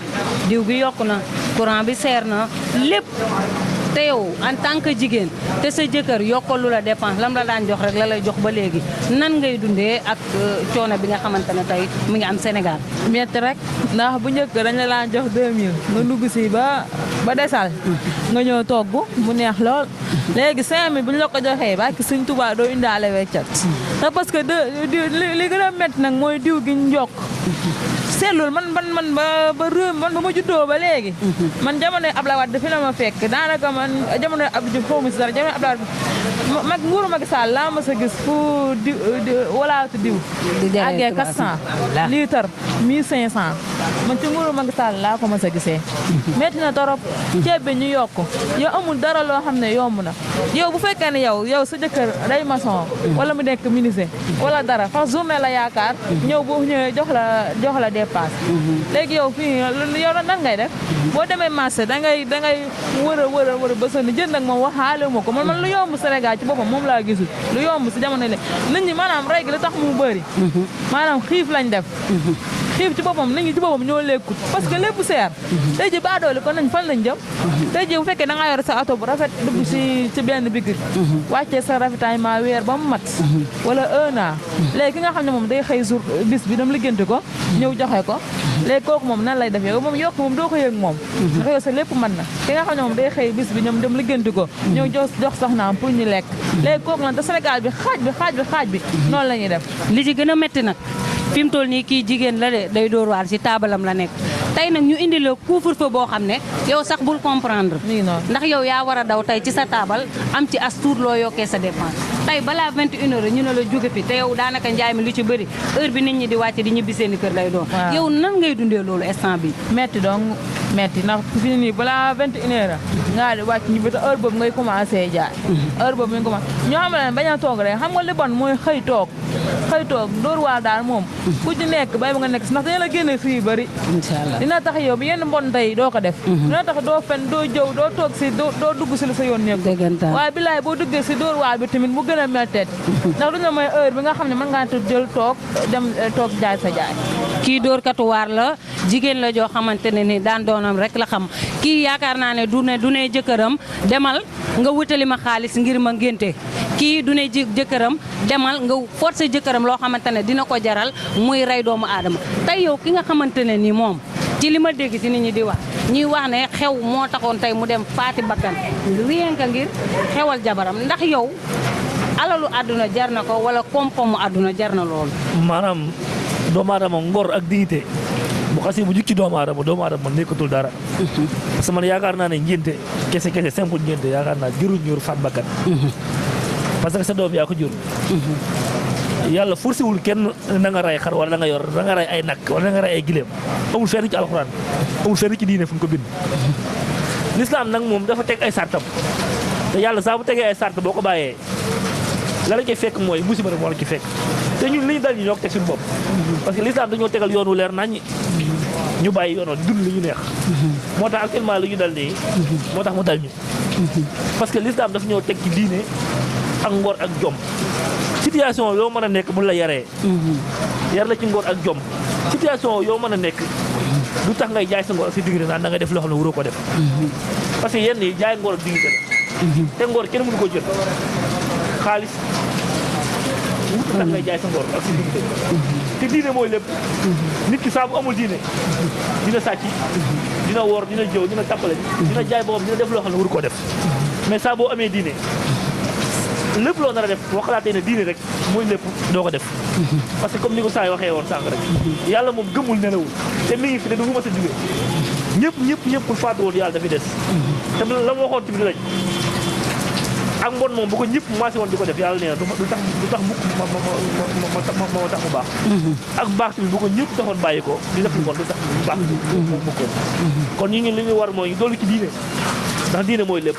diw bi yokku na courant bi seer na lépp te yow en tant que jigéen te sa jëkkër yokkalu la dépense lam la daan jox rek la lay jox ba léegi nan ngay dundee ak coono bi nga xamante ne tey mi ngi am Sénégal. metti rek ndax bu njëkk dañ la daan jox 2000 nga dugg si ba desal nga ñëw togg mu neex lool léegi 5000 bu ñu la ko joxee ba ki Sëñ Tuubaa doo indaale weccat te parce que li gën a métti nag mooy diw gi ñu jokk seetlul man ba réew man ba ma juddoo ba léegi man jamonoy Abdoulaye Wade fi la ma fekk daanaka man jamonoy Abdou Diouf xaw ma si dara jamonoy Abdoulaye Wade mag nguuru Macky Sall laa ma sa gis fu walaatu diw àggee 400 litre 1500 man ci nguuru Macky Sall laa ko ma sa gisee metti na torop ceeb bi ñu yokk yow amul dara loo xam ne yomb na yow bu fekkee ne yow sa jëkkër day maçon wala mu nekk menuisier wala dara fa journée la yaakaar ñëw boo ñëwee jox la dépasse léegi yow fii yow nan ngay def boo demee marché dangay wër a ba sonn jënd nag moom waxaale ma ko man lu yomb Sénégal ci boppam moom laa gisul lu yomb si jamono le nit ñi maanaam rey gi li tax mu bëri maanaam xiif lañ def xiif ci boppam nit ñi ci boppam ñoo lekkut parce que lépp seer tey ji baadoole kon nañ fan lañ jëm tey ji bu fekkee da ngaa yor sa oto bu rafet dugg ci benn bigir wàccee sa ravitaillement weer ba mu mat wala 1 an léegi ki nga xam ne moom day xëy jour bis bi dam liggéenti ko ñëw joxe ko léegi kooku moom nan lay def yow moom yokk moom doo ko yëg moom ndax yow sa lépp mën na ki nga xam ne moom day xëy bis bi ñoom dem liggéenti ko ñëw jox soxnaam pour ñu lekk léegi kooku nag te Sénégal bi xaaj bi noonu la ñuy def li ci gën a métti nag fi mu toll nii kii jigéen la de day dóor waar ci taabalam la nekk tey nag ñu indi la couvre-feu boo xam ne yow sax bul comprendre ndax yow yaa war a daw tey ci sa taabal am ci as tuut loo yokkee sa dépense tey balaa 21 heures ñu ne la jóge fi te yow daanaka njaay mi lu ci bëri heure bi nit ñi di wàcc di ñibbi seeni kër lay doon yow nan ngay dundee loolu instant bi metti donc metti ndax fi nii balaa 21 heures nga di wàcc ñibbi te heure boobu ngay commencé jaay heure boobu ngay commencé ñoo xam ne bañ a toog rek xam nga li bon mooy xëy toog dóor waar daal moom ku ci nekk bay ba nga nekk si ndax dañu la génne fii bëri inshallah dina tax yow bi yenn mbon tey doo ko def dina tax doo fen doo jëw doo toog si doo dugg si lu sa yoon nekk waaye bilaay boo duggee si dóor waar bi tamit mu gën a metteet ndax duñu la may heure bi nga xam ne mën ngaa jël toog jaay sa jaay kii dóor katuwaar la jigéen la joo xamante ne ni daan doonam rek la xam kii yaakaar naa ne du ne jëkkëram demal nga wutali ma xaalis ngir ma ngénte kii du ne jëkkëram demal nga forcé jëkkëram loo xamante ne dina ko jaral muy rey doomu aadama tey yow ki nga xamante ne ni moom ci li ma dégg ci nit ñi di wax ñuy wax ne xew moo taxoon tey mu dem faati bakkan rien que ngir xewal jabaram ndax yow alalu àdduna jar na ko wala koom-koomu àdduna jar na loolu maanaam doomu aadama ngor ak dignité bu xasee bu jug ci doomu aadama nekkatul dara parce que man yaakaar naa ne ngénte kese simple ngénte yaakaar naa jëruñ ñur faat bakkan parce que sa doom yaa ko jur yàlla forcé wul kenn na nga rey xar wala da nga rey ay nag wala da nga rey ay gileem amul fenn ci alxuraan amul fenn ci diine fu ñu ko bind l'islam nag moom dafa teg ay sartam te yàlla saa bu tegee ay sart boo ko bàyyee la la cay fekk mooy musiba rek moo la ci fekk te ñun li ñu dal ñu ñoo ko teg suñu bopp parce que l'islam dañoo tegal yoonu leer nañ ñu bàyyi yoon dund li ñu neex moo tax actuellement li ñu dal nii moo tax mu dal ñu parce que l'islam dafa ñoo teg ci diine ak ngor ak jom situation yoo mën a nekk mun la yaree yar la ci ngor ak jom situation yoo mën a nekk du tax ngay jaay sa ngor ak sa dignité naan da ngay def loo xam ne waroo ko def parce que yenn yi jaay ngor ak dignité la te ngor kenn mënu ko jël xaalis wut tax ngay jaay sa ngor ak sa dignité te diine mooy lépp nit ki saa bu amul diine dina sàcc dina woor dina jëw dina tàppale dina jaay boppam dina def loo xam ne waru ko def mais saa boo amee diine lépp loo nar a def boo xalaatee ne diine rek mooy lépp doo ko def parce que comme ni ko saa yi waxee woon sànq rek yàlla moom gëmul nelawul te mi ngi fi ne du fu ma sa jóge ñëpp pour faatuwul yàlla dafi des te la ma waxoon tamit lañ ak mbon moom bu ko ñëpp commencé woon di ko def yàlla nee na du tax mukk ma tax mu baax ak baax tamit bu ko ñëpp taxoon bàyyi ko di def lu bon du tax mu baax mu ko kon ñu li ñu war mooy doolu ci diine ndax diine mooy lépp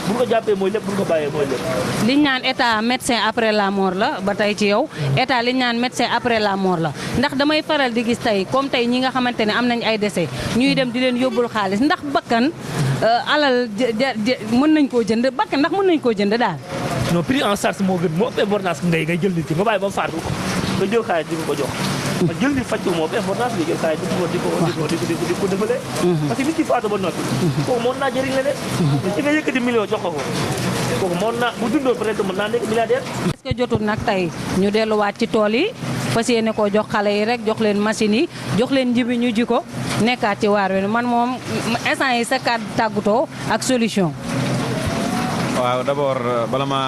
bu ko jàppee mooy lépp bu ko bàyyee mooy lépp liñ naan état médecin après la mort la ba tey ci yow état liñ naan médecin après la mort la ndax damay faral di gis tey comme tey ñi nga xamante ne am nañ ay décès ñuy dem di leen yóbbul xaalis ndax bakkan alal mën nañ koo jënd bakkan ndax mën nañ koo jënd daal non prise en charge moo gën moo ëpp importance ngay jël nit ki nga bàyyi ba mu faatu nga jël xaalis di ko jox ma jël nit faj ko moo ëpp importance bi jël xaalis di ko defalee parce que nit ki faatu ba noppi kooku mën naa jëriñ leneen ci nga yëkkati million jox ko kooku mën naa bu dundoon peut-être mën naa nekk milliardaire est-ce que jotul nag tey ñu delluwaat ci tool yi fas yéene koo jox xale yi rek jox leen machine yi jox leen njibi ñu ji ko nekkaat ci waar wi man moom instant yi sa kàddu tàggutoo ak solution waaw d'abord bala ma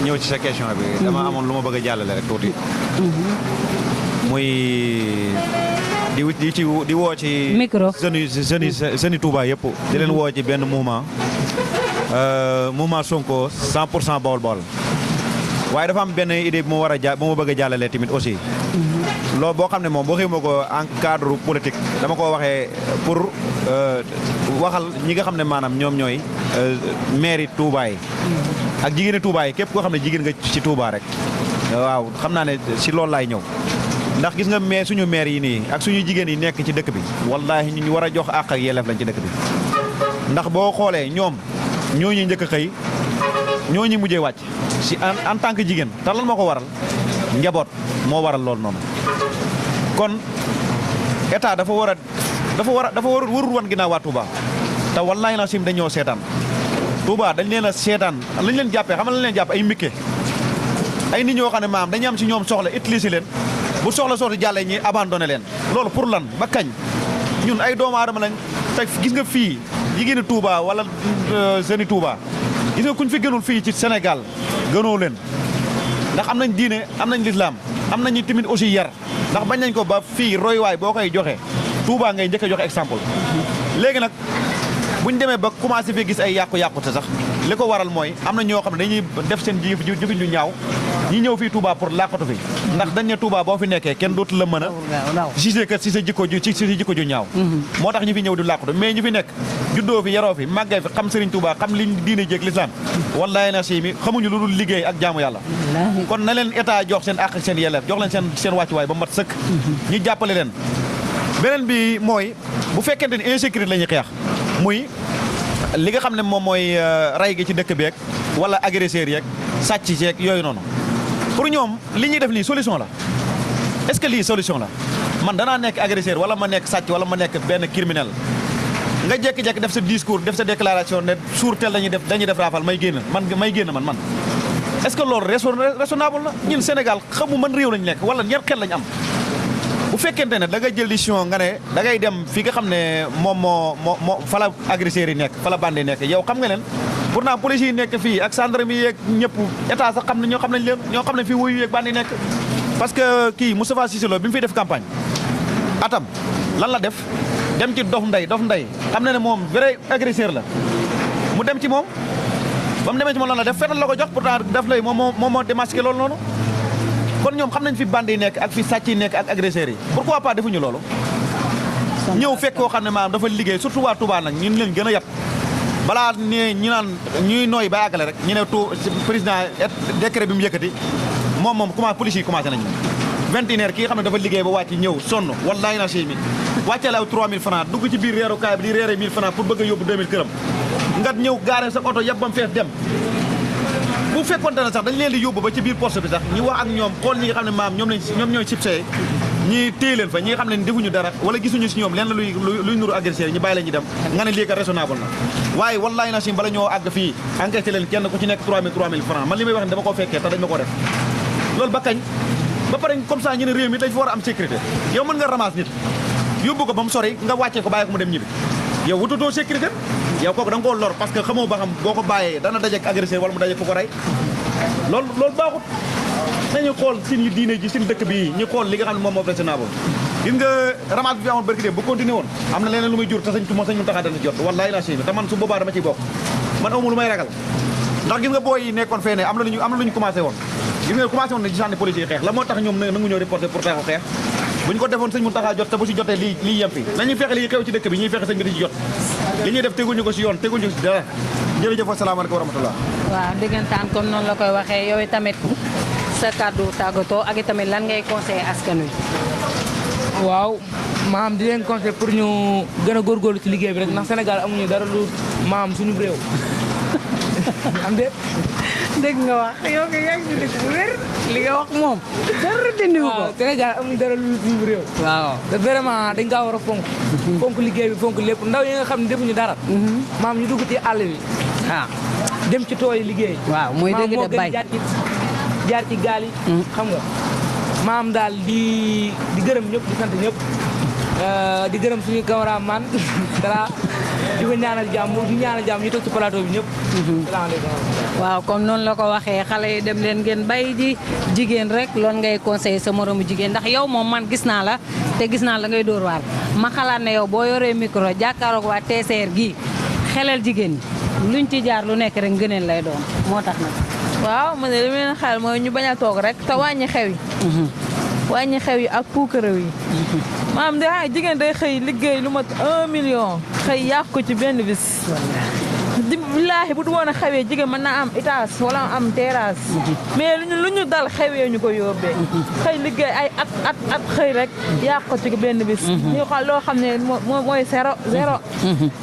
ñëw ci sa question bi dama amoon lu ma bëgg a jàllale rek tuuti muy di woo ci micro jeunes yi Touba yëpp di leen woo ci benn mouvement Sonko 100% Baol waaye dafa am benn idée bu ma bëgg a jàllale tamit aussi loolu boo xam ne moom boo xëy ma ko en cadre politique dama ko waxee pour waxal ñi nga xam ne maanaam ñoom ñooy maire Touba yi ak jigéeni Touba yi képp koo xam ne jigéen nga ci Touba rek waaw xam naa ne si loolu laay ñëw ndax gis nga suñu maire yi nii ak suñu jigéen yi nekk ci dëkk bi wallaahi ñu war a jox àq ak yelleef lañ ci dëkk bi ndax boo xoolee ñoom ñoo ñu njëkk a xëy ñoo ñu mujjee wàcc si en tant que jigéen te lan moo ko waral njaboot moo waral loolu noonu kon état dafa warul wan ginnaaw waa Touba te wallaahi na sim dañoo seetaan Touba dañ leen a seetaan lañ leen jàppee xam nga lañ leen jàpp ay mikke ay nit ñoo xam ne maam dañu am si ñoom soxla utiliser leen bu soxla sooti jàllee ñi abandonné leen loolu pour lan ba kañ ñun ay doomu aadama lañ te gis nga fii jigéeni Touba wala seeni Touba gis nga kuñ fi gënul fii ci Sénégal gënoo leen ndax am nañ diine am nañ lislaam am nañu tamit aussi yar ndax bañ nañ ko ba fii roywaay boo koy joxe Touba ngay njëkk a joxe exemple léegi nag buñ demee ba commencé fi gis ay yàqu-yàqu te sax li ko waral mooy am na ñoo xam ne dañuy def seen jëfin lu ñaaw ñi ñëw fii Touba pour làqatu fi ndax dañ ne Touba boo fi nekkee kenn dootu la mën a gisee que si sa jikko ju ñaaw moo tax ñu fi ñëw di làqatu mais ñu fi nekk juddoo fi yaroo fi màggee fi xam Serigne Touba xam liñ diine jéeg lislaam wallaahi na si mi xamuñu lu dul liggéey ak jaamu yàlla kon na leen état jox seen àq ak seen yelleef jox leen seen wàccuwaay ba mat sëkk ñu jàppale leen beneen bi mooy bu fekkente ni insécurité la ñuy xeex muy li nga xam ne moom mooy ray gi ci dëkk beeg wala agresseur yeeg sàcc yeeg yooyu noonu pour ñoom li ñuy def lii solution la est-ce que lii solution la man danaa nekk agresseur wala ma nekk sàcc wala ma nekk benn criminel nga jékki-jékki def sa discours def sa déclaration ne suur tel dañuy def raafal may génn man est-ce que loolu raisonnable na ñun Sénégal xamu man réew lañ nekk wala ñeent xel lañ am bu fekkente ne da nga jël décision nga ne da ngay dem fi nga xam ne moom moo fa la agresseurs yi nekk fa la bande yi nekk yow xam nga leen pourtant police yi nekk fii ak gendarme yi yeeg ñëpp état sax xam ne ñoo xam nañ leen ñoo xam ne fii wuyu yeeg bande yi nekk parce que kii Moustapha Cissé Lo bi mu fiy def campagne atam lan la def dem ci dof nday xam na ne moom vrai agresseur la mu dem ci moom ba mu demee ci moom lan la def fetal la ko jox pourtant daf lay moom moo démasqué loolu noonu kon ñoom xam nañ fi bande yi nekk ak fi sàcc yi nekk ak agresseurs yi pourquoi pas defuñu loolu ñëw fekk koo xam ne maanaam dafa liggéey surtout waa Touba nag ñun leen gën a yàpp balaa ne ñu naan ñuy nooy ba àggale rek ñu ne président décret bi mu yëkkati moom commencé police yi commencé nañu 21h kii xam ne dafa liggéey ba wàcc ñëw sonn wallaahi na si mi wàccale aw 3000 francs dugg ci biir reerukaay bi di reere 1000 francs pour bëgg a yóbbu 2000 këram nga ñëw gaare sa oto yàpp bam fees dem bu fekkonte ne sax dañ leen di yóbbu ba ci biir poste bi sax ñi wax ak ñoom xool ñi nga xam ne maam ñoom ñooy sibsee ñi téye leen fa ñi nga xam ne defuñu dara wala gisuñu si ñoom leen la luy nuru agresseur ñu bàyyi leen ñu dem nga ne lii kat raisonnable na waaye wallaahi na sim bala ñoo àgg fii enquêté leen kenn ku ci nekk 3000 francs man li may wax ne dama koo fekkee te dañ ma koo def loolu ba kañ ba pare comme ça ñu ne réew mi dañ fa war a am sécurité yow mën nga ramasse nit yóbbu ko ba mu sori nga wàccee ko bàyyi ko mu dem ñibbi yow wututoo sécurité yow kooku da nga koo lor parce que xamoo ba xam boo ko bàyyee dana dajeek agresseur wala mu dajeek fu ko rey loolu baaxut nañu xool suñu diine ji suñu dëkk bi ñu xool li nga xam ne moom moo raisonnable gis nga ramaat bi fi amoon barki dem bu continué woon am na leneen lu muy jur te sañ mu taxaa dana jot wallaahi la te man su boobaa dama ciy bokk man amu lu may ragal ndax gis nga booy yi nekkoon fee ne am na lu ñu commencé woon gis nga commencé woon na ci sànni police yi xeex la moo tax ñoom nangu ñëw reporté pour taxaw xeex bu ñu ko defoon sëñ mu taxaa jot te bu si jotee lii yem fi nañuy fexe lii xew ci dëkk bi ñuy fexe sëñ bi di ci jot li ñuy def teguñu ko si yoon teguñu ko si dara jërëjëf asalaamaaleykum wa rahmatullah waaw diggantaan comme noonu la koy waxee yow tamit sa kàddu tàggatoo ak tamit lan ngay conseillé askan wi. waaw maam di leen conseil pour ñu gën a góorgóorlu ci liggéey bi rek ndax Sénégal amuñu dara lu maam suñu réew am de dégg nga wax yow nga yaa ngi dégg bu wér li nga wax moom dara dindiwu ko. waaw Sénégal amuñu dara lu suñu réew waaw te vraiment dañ kaa war a fonk liggéey bi fonk lépp ndaw yi nga xam ne defuñu dara maam ñu dugg ci àll bi waaw dem ci tool yi liggéey waaw mooy dëgg de bay jaar ci gaal yi xam nga maam daal di gërëm ñëpp di sant ñëpp di gërëm suñu cameraman dara di ko ñaanal jàmm ñu toog ci plateau bi ñëpp waaw comme noonu la ko waxee xale yi dem leen ngeen bay ji jigéen rek loolu ngay conseillé sa moromu jigéen ndax yow moom man gis naa la te gis naa la ngay dóor waar ma xalaat ne yow boo yoree micro jàkkaaroog waa TCR gii xelal jigéen ñi luñ ci jaar lu nekk rek ngëneel lay doon moo tax nag waaw man de li ma leen xel mooy ñu bañ a toog rek te wàññi xew yi wàññi xew yi ak puukarew yi maam de jigéen day xëy liggéey lu mat 1 million xëy yàq ko ci benn bis di billaahi bu du woon a xewee jigéen mën naa am étage wala am terrasse mais lu ñu dal xewee ñu ko yóbbee xëy liggéey ay at xëy rek yàq ko ci benn bis ñu xool loo xam ne mooy zéro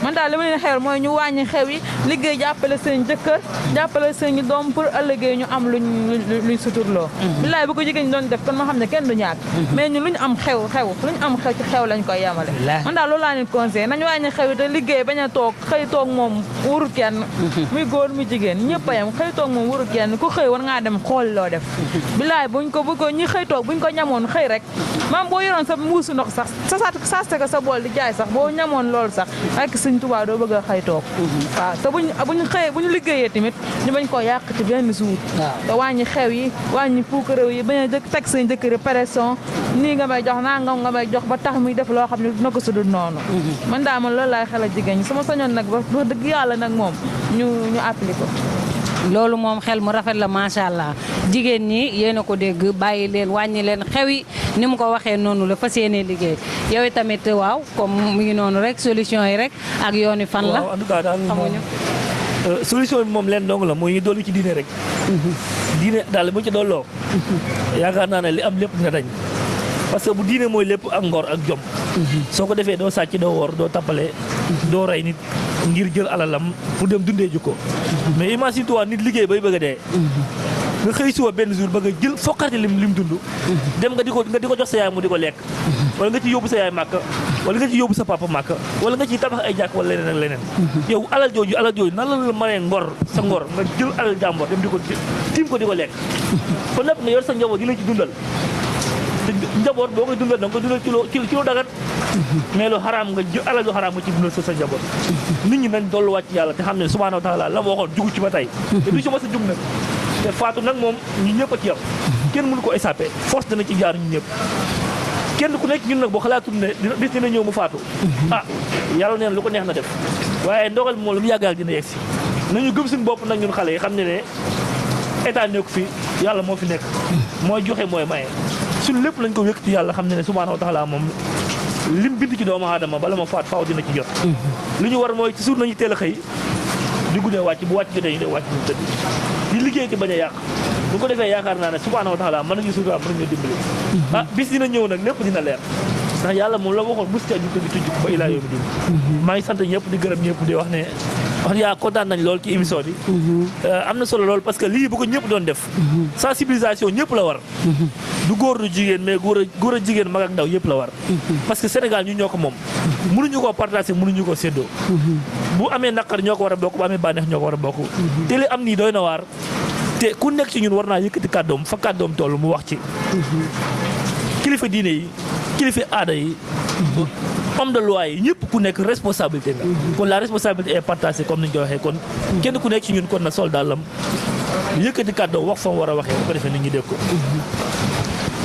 man daal li ma leen xewal mooy ñu wàññi xew yi liggéey jàppale seen jëkkër jàppale seen doom pour ëllëgee ñu am luñ suturloo billaahi bu ko jigéen ñi doon def kon ma xam ne kenn du ñàkk mais ñu lu ñu am xew lu ñu am xew ci xew lañ koy yemale man daal loolu laa leen conseillé nañu wàññi xew yi te liggéey bañ a toog xëy toog moom wurut kenn muy góor muy jigéen ñëpp a yem xëy toog moom wurut kenn ku xëy war ngaa dem xool loo def bilaay bu ko ñi xëy toog buñ ko ñamoon xëy rek maam boo yoroon sa mbuusu ndox sax saste ko sa bool di jaay sax boo ñamoon loolu sax ak Sëñ Tuubaa doo bëgg a xëy toog waaw te buñu liggéeyee tamit ñu bañ koo yàq ci benn suur te wàññi xew yi wàññi puukaréew yi bañ a teg seen jëkkëri pression nii nga may jox naa nga may jox ba tax muy def loo xam ne na ko sudul noonu man daa man loolu laay xelal jigéen ñi sama sañoon nag wax dëgg yàlla nag moom ñu appliqué ko loolu moom xel mu rafet la macha allah jigéen ñi yéen a ko dégg bàyyi leen wàññi leen xew yi ni mu ko waxee noonu la fas yéene liggéey yow tamit waaw comme mu ngi noonu rek solution yi rek ak yooni fan la waaw en tout cas daal xamuñu solution bi moom leen dong la mooy ñu dolli ci diine rek diine daal bu ci dolloo yaakaar naa ne li am lépp dina dañ parce que bu diine mooy lépp ak ngor ak jom soo ko defee doo sàcc doo woor doo tappale doo rey nit ngir jël alalam pour dem dundee jukko mais imagine toi nit liggéey bay bëgg a dee nga xëy suba benn jour bëgg a jël fokkati lim dund dem nga di ko jox sa yaay mu di ko lekk wala nga ci yóbbu sa yaay màkk wala nga ci yóbbu sa papa màkk wala nga ci tabax ay jàkk wala leneen ak leneen yow alal jooju nan la la mënee ngor sa ngor nga jël alal jàmbor dem di ko tiim ko di ko lekk ba lépp nga yor sa njaboot di la ci dundal njaboot boo koy dundal da nga koy dundal ci lu dagat mais lu xaraam nga jël alal lu xaraam nga ci dundal sa njaboot nit ñi nañ dolluwaat ci yàlla te xam ne subhaanahu wa taala la ma waxoon jugu ci ba tey te du ci ma sa jug nag te faatu nag moom ñu ñëpp a ci yam kenn mënu ko échappé force dana ci jaar ñu ñëpp kenn ku nekk ñun nag boo xalaatul ne bis dina ñëw mu faatu ah yàlla neen lu ko neex na def waaye ndogal bi moom lu mu yàggaal dina yegg si nañu gëm suñu bopp nag ñun xale yi xam ne ne état nekku fi yàlla moo fi nekk mooy joxe mooy maye suñu lépp lañ ko wékk ci yàlla xam ne ne subhaanahu wa taala moom lim bind ci doomu aadama bala ma faat faaw dina ci jot li ñu war mooy ci suur nañu teel a xëy di guddee wàcc bu wàcc jotee ñu dee wàcc ñu tëdd di liggéey ci bañ a yàq bu ko defee yaakaar naa ne subhaanahu wa taala mën nañu sutura mën nañu dimbali ah bis dina ñëw nag lépp dina leer ndax yàlla moom la waxoon mus ca ñu ko di tujj ba ilaa yawmi diin maa ngi sant ñëpp di gërëm ñëpp di wax ne wax yaa kontaan nañ lool ci émission bi am na solo lool parce que lii bu ko ñëpp doon def sensibilisation ñëpp la war du góor du jigéen mais góor a jigéen mag ak ndaw yëpp la war parce que Sénégal ñu ñoo ko moom mënuñu koo partager mënuñu koo séddoo bu amee naqar ñoo ko war a bokk bu amee bànneex ñoo ko war a bokk te li am nii doy na waar te ku nekk ci ñun war naa yëkkati kàddoom fa kàddoom toll mu wax ci kilifa diine yi kilifa aada yi homme de loi yi ñëpp ku nekk responsabilité nga kon la responsabilité est partagée comme ni ñu ko waxee kon kenn ku nekk ci ñun kon na sol dàllam yëkkati kàddu wax fa mu war a waxee bu ko defee nit ñi dégg ko.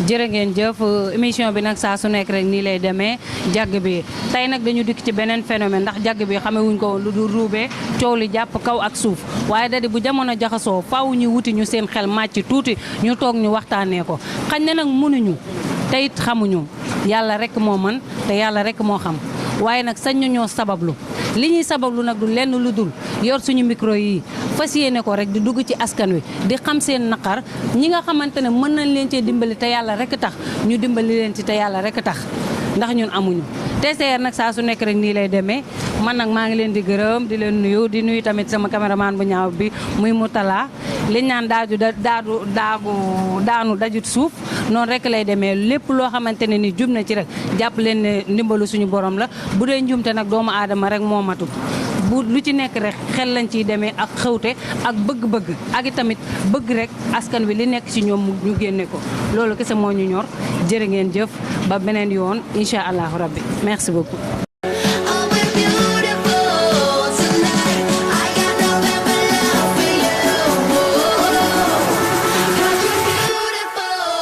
jërë ngeen jëf émission bi nag saa su nekk rek nii lay demee jàgg bi tey nag dañu dikk ci beneen phénomène ndax jàgg bi xamewuñ ko woon lu dul ruubee coow li jàpp kaw ak suuf waaye da di bu jamono jaxasoo faaw ñu wuti ñu seen xel màcc tuuti ñu toog ñu waxtaanee ko xañ na nag mënuñu te it xamuñu yàlla rek moo mën te yàlla rek moo xam waaye nag sañ ñoo sabablu li ñuy sabablu nag du lenn lu dul yor suñu micro yi fas yéene ko rek di dugg ci askan wi di xam seen naqar ñi nga xamante ne mën nañ leen cee dimbali te yàlla rek tax ñu dimbali leen ci te yàlla rek tax ndax ñun amuñu TCR nag saa su nekk rek nii lay demee man nag maa ngi leen di gërëm di leen nuyu di nuyu tamit sama caméraman bu ñaaw bi muy Moutala liñ naan daanu dajut suuf noonu rek lay demee lépp loo xamante ne ni jub na ci rek jàpp leen ne ndimbalu suñu borom la bu dee njumte nag doomu aadama rek moo matut bu lu ci nekk rek xel lañ ciy demee ak xewte ak bëgg-bëgg ak itamit bëgg rek askan wi li nekk ci ñoom ñu génne ko loolu kese moo ñu ñor jërë ngeen jëf ba beneen yoon incha allahu rabbi merci beaucoup